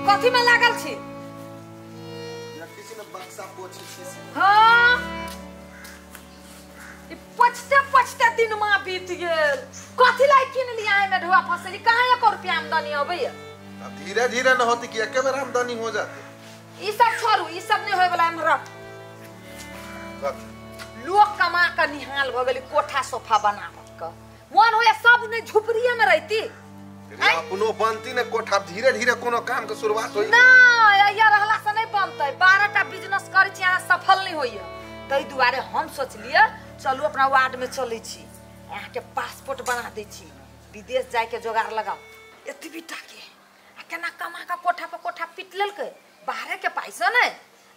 कथी में लागल छी? किसी ने बक्सा पोछी छी। हां ई पोछते पोछते दिन मा बीत गेल। कथी लाई किन लिया एमे ढुआ फसली? कहां एको रुपया आमदनी अबैया? अब धीरे धीरे न होती कि एके बेर आमदनी हो जाते। ई सब छोड़ू, ई सब नहीं होय वाला हमरा। लोग कमा के निहाल भ गेली कोठा सोफा बना के। मन होया सब ने झुपड़िए में रहती। अपनो बनती ने कोठा, धीरे धीरे कोनो काम के शुरुआत होई ना। या रहला से नहीं बनतै। 12 टा बिजनेस करै छी अहाँ सफल नहीं होइया। तै दुआरे हम सोचलिए चलू अपना वार्ड में चलै छी, अहाँ के पासपोर्ट बना दै छी, विदेश जाय के जोगार लगाओ। एतबी टा के आ केना कमा के कोठा पर कोठा पीट लेलकै बाहरे के पैसा ने।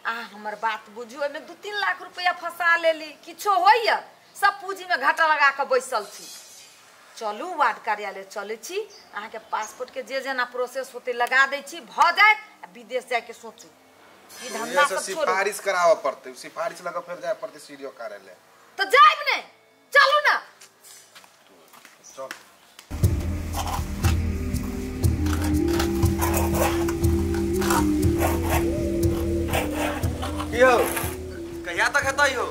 आ हमर बात बुझू, ओहिमे 2-3 लाख रुपया फंसा लेली। किछो होइया सब पूंजी में घाटा लगा के बैसल छी। चलू वार्ड कार्यालय चलै छी, अहाँके पासपोर्ट के जे जेना प्रोसेस होते लगा दै छी, भ जायत आ विदेश जाय के सोचू। ई धंधा सब छोड़ू। सिफारिश कराबऽ पड़तै, सिफारिश लगा फिर जाय पड़तै सीडीओ कार्यालय। तो जायब ने, चलू ना। चल की हो, कहिया तक हेतै हो?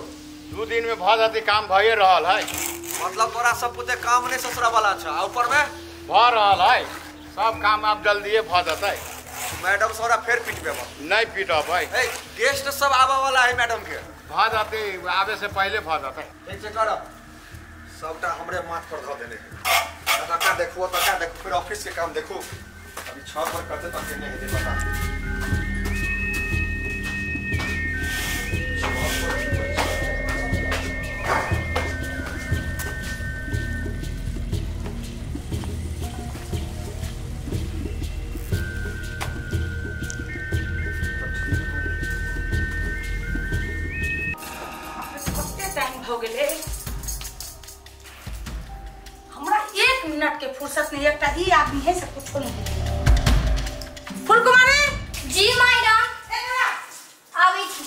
2 दिन में भ जाती, काम भइए रहल है। मतलब तोरा सब पुते काम नहीं ससुरा वाला छ, आ ऊपर में भ रहल है सब काम। आप जल्दीए भ जतै। मैडम सोरा फेर पिटबे? नहीं पिटबै। ए गेस्ट सब आवे वाला है मैडम के। भ जाते, आवे से पहले भ जतै। ठीक से कर, सबटा हमरे माथ पर ध देने। तका देखो, तका देखो, फिर ऑफिस के काम देखो। अभी छत पर करते तक नहीं हेतै पता। हमरा 1 मिनट के फुर्सत नहीं, एकटा ई आदमी है से कुछो नहीं। फुलकुमारी जी मैडम आबै छी।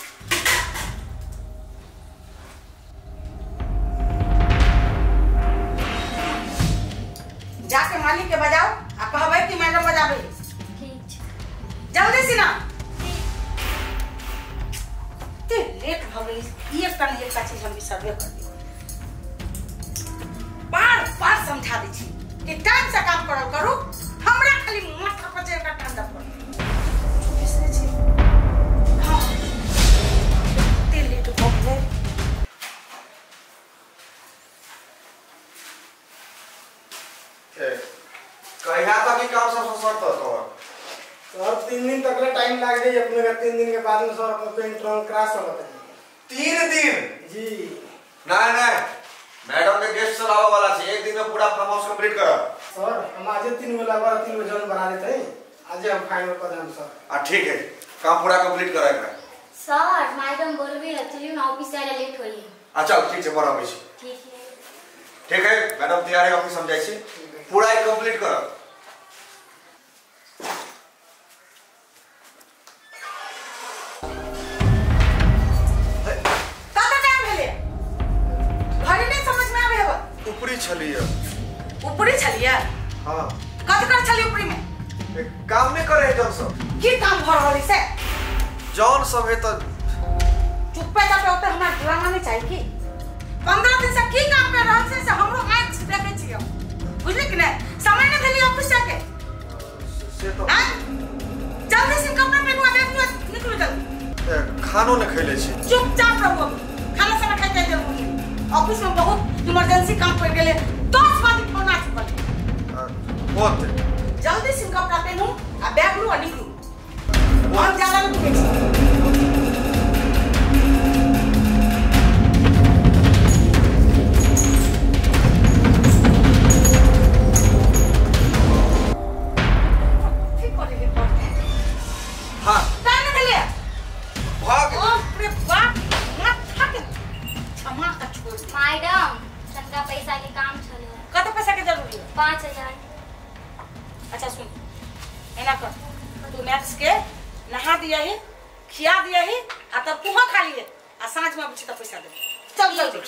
जाके मालिक के बजाओ आ कहबै कि मैडम बजाबै। ठीक छै, जल्दी से ना। ते लेट भ गेल। ई एकटा नहीं एकटा चीज हम बिसरबे कर दी। बार बार समझा दै छी कि टाइम से काम करल करू, हमरा खाली माथा पर चढ़ के ठंडा पड़ बिसरे छी। हां ते लेट भ गेलै। ए कहिया तक ई काम सब ससरत तोहर? सर 3 दिन तक ले टाइम लाग जाई अपने का। 3 दिन के बाद में सर अपना पेंट रंग क्रॉस होता है। 3 दिन? जी नहीं नहीं, मैडम के गेस्ट सब आवे वाला छै, 1 दिन में पूरा फार्म हाउस कंप्लीट कर। सर हम आज 3 गो लेबर 3 गो जन बना देते हैं, आज हम फाइनल कर देम सर। आ ठीक है, काम पूरा कंप्लीट करे एकरा। सर मैडम बोलबे चलियो ना, ऑफिस जाय लेट होई। अच्छा ठीक छै, पर आबै छी। ठीक है ठीक है मैडम, तैयार है ऑफिस हम जाइ छी, पूरा कंप्लीट करब। ऊपरी छलिए। ऊपरी छलिए? हां। कथि कर छलिए ऊपरी में? एक काम नहीं करे है जौन सब। की काम भ रहल है से? जौन सब है तो चुप्पे चापे ओते हमरा ड्रामा नहीं चाहिए की। 15 दिन से की काम कर रहल से हमरो आंख देखे छियो, बुझली कि नहीं? समय नहीं भेली ऑफिस जाके से तो। हां जल्दी से कपड़ा पहनू आ बैग निकलू जल्दी। खानो नहीं खैले छी। चुपचाप रहू, खाना साना खाइ जाय जरूरी। ऑफिस में बहुत इमरजेंसी काम पड़ गेले, 10 बजे फोन आ चुकल। होत जल्दी से कपड़ा पहनू आ बैग लू आ निकलू। हम ज्यादा नहीं पूछे छी। ठीक करे के पड़ते। हां टाइम नहीं भाग। बाप रे बाप, माथा के क्षमा का छोड़। मैडम तनका पैसा के काम छले। कत पैसा के जरूरी है? 5000। अच्छा सुन, एना कर, तू मैक्स के नहा दिया ही, खिया दिया ही, आ तब तू खा लिए, आ साँझ में आबै छी त पैसा दे। चल जल्दी।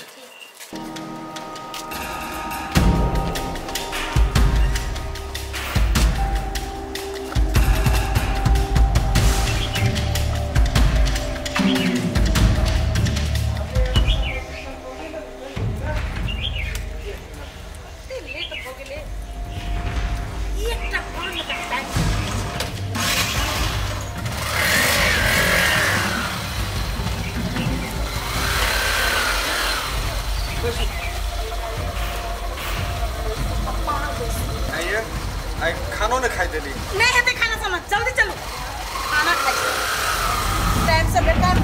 खानो ने खाई देली। नहीं हेतै खाना साना, जल्दी चलू खाना खाइ टाइम से बेकार।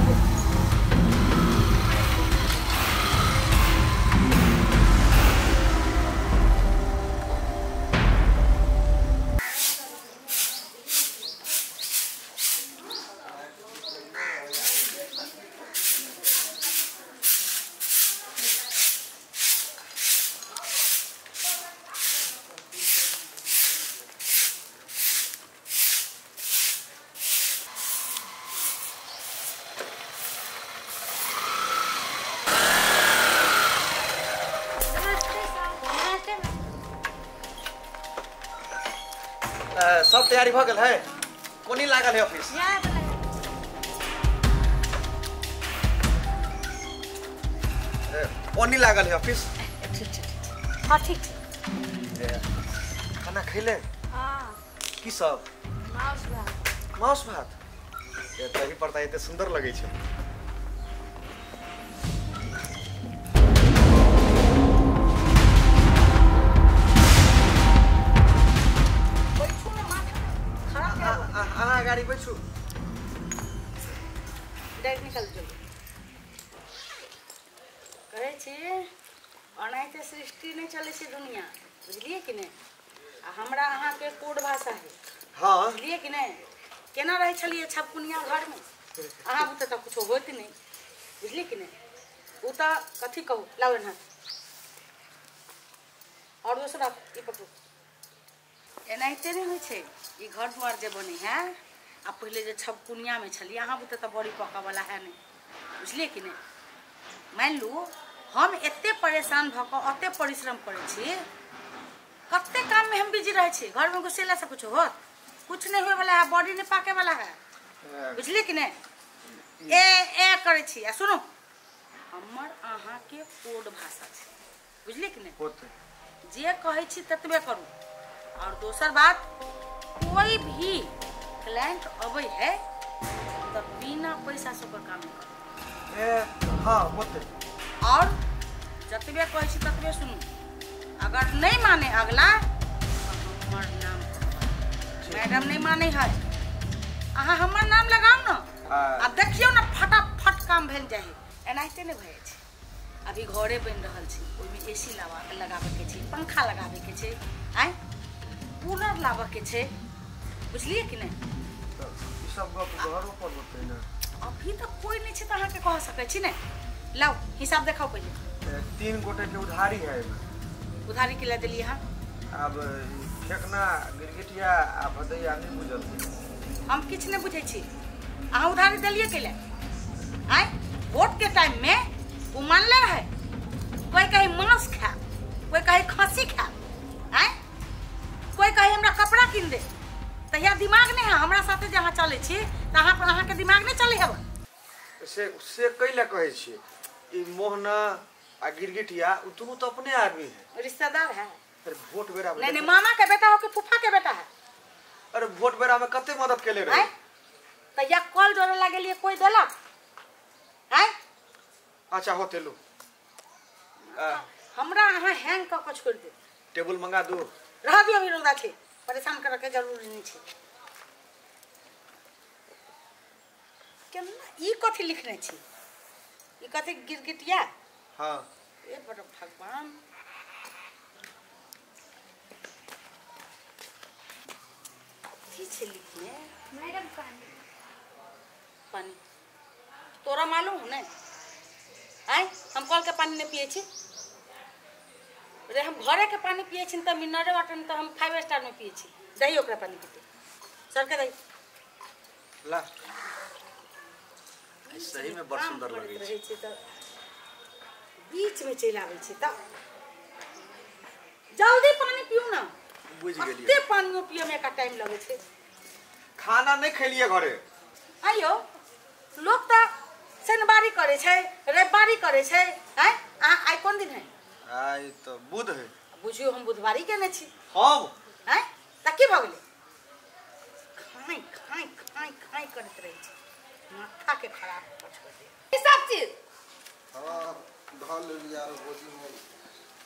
सब तैयारी भ गेल है? कोनी लागल है ऑफिस? कोनी लागल है ऑफिस? ठीक ठीक हां ठीक। खाना खैले? हां। की सब? मांस भात। मांस भात ए तही पर त एते सुंदर लगै छै। गाड़ी बैठू डायरेक्ट निकाल जल्दी। कहै छी ओनाहिते सृष्टि नहि चलै छै दुनिया, बुझलियै कि नहि? आ हमरा अहाँके कोड भाषा है। हाँ बुझलियै कि नहि? केना रहै छलियै छपकुनिया घरमे, अहाँ बुते तऽ कुछो होइत नहि, बुझलियै कि नहि? ओ तऽ कथी कहू, लाउ एना और दोसर ई पकड़ू। एनाहिते नहि होइ छै ई घर दुआर जे बनै है। आ पहिले जे छपकुनियामे छलियै अहाँ बुते तऽ बड़ी पकऽवला है नहि, बुझलियै कि नहि? मानि लू हम एते परेशान भऽ कऽ ओते परिश्रम करै छी, कते काममे हम बिजी रहै छी, घरमे घुसेलासँ कुछो होत? कुछ नहि होइवला है, बॉडी नहि पाकैवला है, बुझलियै कि नहि? ए ए करै छी। आ सुनू, हमर अहाँके कोड भाषा छै, बुझलियै कि नहि? जे कहै छी ततबे करू। और दोसर बात, कोई भी क्लाइंट अबै है तो बिना पैसा से ओकर काम नहीं करू। हाँ होते। और जतबे कहै छी ततबे सुनू, अगर नहीं माने अगला तो हमर नाम मैडम नहीं माने है, अहाँ हमर नाम लगाउ न आ देखियौ न फटाफट काम भेल जाइ है। एनाहिते नहि भए छै। अभी घरे बनि रहल छै, ओहिमे एसी लगाबैके छै, पंखा लगाबैके छै, आँय कूलर लाबऽके छै, बुझलियै कि नहि? ई सब गप घरो पर होतै ने? अभी तऽ कोइ नहि छै तऽ अहाँके कह सकै छी ने। लाउ हिसाब देखाउ पहिले। 3 गोटे के उधारी है। उधारी के ला देलियै अहाँ? अब फेकना गिरगिटिया आ भदैया नहि बुझल। हम किछु नहि बुझै छी, अहाँ उधारी देलियै कैले? आँय वोट के टाइम में ओ मानले रहै, कोइ कहे मांस खायब, कोइ कहे खस्सी खायब, आँय कोइ कहे हमरा कपड़ा किन दे। तहिया दिमाग नहीं है हमरा साथे जे अहाँ चलै छी तऽ अहाँ पर अहाँके दिमाग नहीं चलै हेबै। से कैला कहै छी ई मोहना आ गिरगिटिया उ दुनू तो अपने आदमी है, रिश्तेदार है। अरे वोट बेरा नहीं नहीं, मामा के बेटा हो कि फूफा के बेटा है? अरे वोट बेरा में कते मदद केले रहे। तहिया कल जोड़े लागलियै कोइ देलक? आँय अच्छा होते लो, हमरा अहाँ हैंग कऽ के छोड़ि देब। टेबुल मंगा दू। रह दियौ, अभी रौदा छै, परेशान करऽ के जरूरी नहीं छै। केना ई कथी लिखने छी? ई कथी गिरगिटिया? हाँ ए बड़ भगवान, कथी छै लिखने? मैडम पानी। पानी तोरा मालूम हो ने? आँय हम कल के पानी नहीं पिए छी रे, हम घरे के पानी पिए छी तऽ मिनरल वाटर तऽ हम 5 स्टार में पिए छी। दही ओकरा पानी पीते सर के दही ला। सही में बड़ सुंदर लगै छै तऽ बीच में चलि आबै छै तऽ जल्दी पानी पिउ ना। बुझि गेलियै, कते पानियो पिए में एकटा टाइम लगै छै। खाना नहीं खेलिए घरे? आइयो लोक तऽ शनिवारी करै छै, रविवारी करै छै। आँय अहाँ आइ कोन दिन है? आइ तऽ बुध है। बुझियौ हम बुधवारी केने छी। हम आँय तऽ की भऽ गेलै? खाइ खाइ खाइ खाइ करैत रहै छै, माथा के खराब कऽ छोड़ि दे। ई सब चीज हां धऽ लेली यार गोदी में,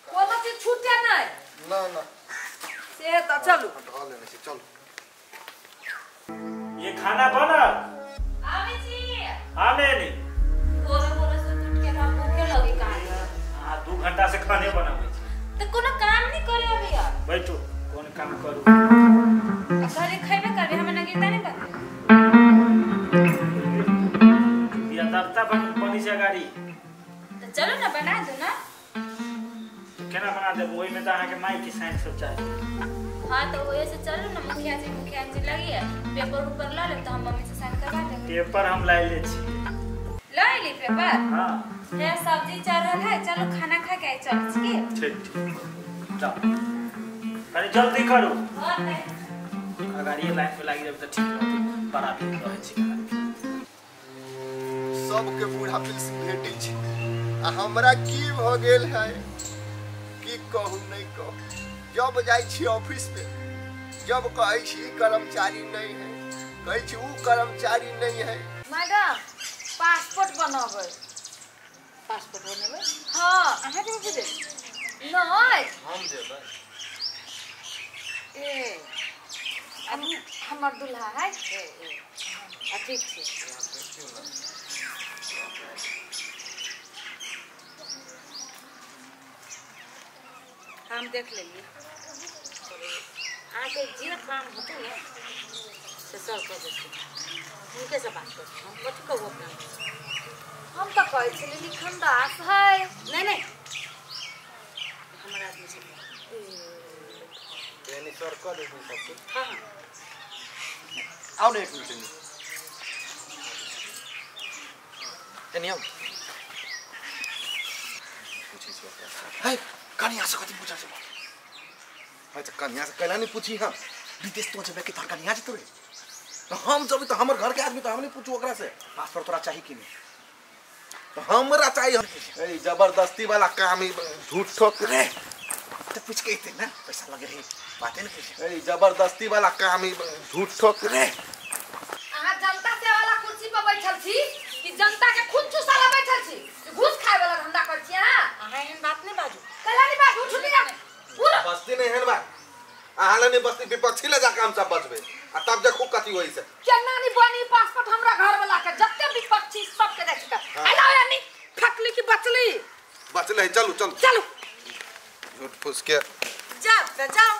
कोनो चीज छूटे नहीं। ना ना से त चलू धऽ लेने छी चलू। ये खाना बनल आबै छी आने नहीं भोरे भोरे से उठ के हमरा भूखे लगी काहे। हां 2 घंटा से खाने बनाबै छी त कोनो काम नहीं करे अभी यार। बैठू कोन काम करू घरे खैबे करबे हमरा नगिरता नहीं बनते या दर्ता बनी छै गाड़ी त चलो ना बना दो ना। केना बना देब ओइ में त अहाँ के माई के साइन सब चाही। हां तो ओए से चलो ना मुखिया जी लगी है पेपर ऊपर ला ले त हम मम्मी से साइन करवा देब। पेपर हम ला ले छी। ला ली पेपर? हां है सब्जी चढ़ल है चलो खाना खा के चल छी। ठीक ठीक जाओ अरे जल्दी करू। हां नहीं अगाड़ी लाइन पे लागि जाब त ठीक रहतै बड़ा भीड़ रहै छै। सबके बूढ़ा पेंशन भेटै छै आ हमरा की भ गेल है की कहू नहीं कहू। जब जाइ छी ऑफिस में जब कहै छी कर्मचारी नहीं है कहै छी उ कर्मचारी नहीं है। मैडम पासपोर्ट बनाबै। पासपोर्ट बनेबै? हां अहाँ के बुझे नहीं हम देबै। ए हमर दुल्हा है। ए ए आ ठीक छै। हम देख लेलिए अहाँके जे काम होतै ने से सर कऽ देतै हुनके से बात करू हम कथी कहू अपना। हम तऽ कहै छलियै लिखन दास है। नहीं नहीं हमर आदमी छै। यानी सर कऽ देथिन सब कुछ। हाँ हाँ आओ ने एक मिनट एनी आओ पूछी छी ओकरा। है कनिया से कथी पूछै छै? अच्छा कनिया से कैला नहीं पूछी हम विदेश तो जेबे कि तोहर कनिया जेतौ रे? तो हम जब तो हमर घर के आदमी तो हम नहीं पूछू ओकरा से पासपोर्ट तोरा चाही कि नहीं? तो हमरा चाहिए। ए जबरदस्ती वाला काम ही झूठ ठोक रे तो पूछ के इते ना पैसा लगे है बातें नहीं पूछे। ए जबरदस्ती वाला काम ही झूठ ठोक रे। अहाँ जनता से वाला कुर्सी पर बैठल छी कि जनता के खून चूसाला बैठल छी? घूस खाए वाला धंधा कर छी अहाँ? अहाँ एहन बात नहीं बाजू। कैला नहीं बाजू? उठू नहीं पूरा बस्ती नहीं एहन बात अहाँ ले नहीं बस्ती विपक्षी ले जाके हम सब बचबे आ तब देखू कथी होई से। केना नहीं बनी पासपोर्ट हमरा घर वाला के जते विपक्षी सब के देख के अला यानी फकली की बचली बचले है। चलू चलू चलू झूठ फूस के जाओ त जाओ।